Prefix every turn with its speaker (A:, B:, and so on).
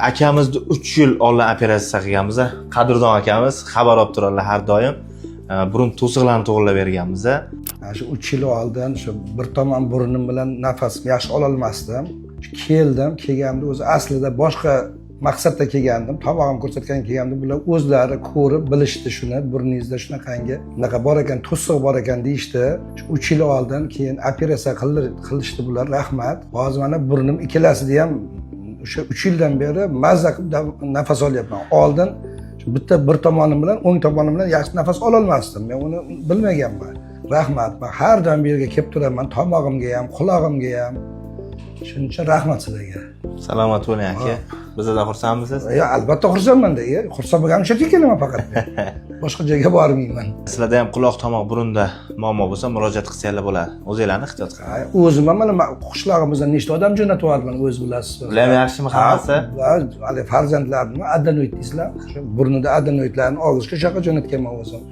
A: Akamizni 3 yil oldin operatsiya qilganmiz. Qadrdon akamiz xabar olib turadilar har doim. Burun to'siqlarini to'g'irlab berganmiz.
B: Mana shu 3 yil oldin shu bir tomon burnim bilan nafasim yaxshi ololmasdim. Shu keldim, kelganimda o'zi aslida boshqa maqsadda kelgandim. Tomog'im ko'rsatgan kelganimda bular o'zlari ko'rib bilishdi shuni, burningizda shunaqangi bunaqa bor ekan, to'siq bor ekan deyishdi. Shu 3 yil oldin keyin operatsiya qilishdi bular, rahmat. Hozir mana burnim ikkalasida ham o'sha 3 yildan beri mazza qilib nafas olyapman. Oldin shu bitta bir tomonim bilan, o'ng tomonim bilan yaxshi nafas ololmasdim. Men uni bilmaganman. Rahmat, man har doim bu yerga kelib turaman, tomog'imga ham, qulog'imga ham. Shuning uchun rahmat sizlarga.
A: Salomat bo'ling, aka. Bizdan xursandmisiz?
B: Yo, albatta xursandmanda. Xursand bo'lganim shu yerga kelaman faqat, boshqa joyga bormayman.
A: Sizlarda ham quloq, tomoq, burunda muammo bo'lsa, murojaat qilsanglar bo'ladi. O'zinglarni ehtiyot qiling.
B: Ha, o'zim ham mana qishlog'imizdan nechta odam jo'natib yubordim, o'zi bilasiz.
A: Ular ham yaxshimi hammasi?
B: Ha, haligi farzandlarimni adenoid deysizlar, o'sha burnida adenoidlarni olishga shu yoqqa jo'natganman o'zim.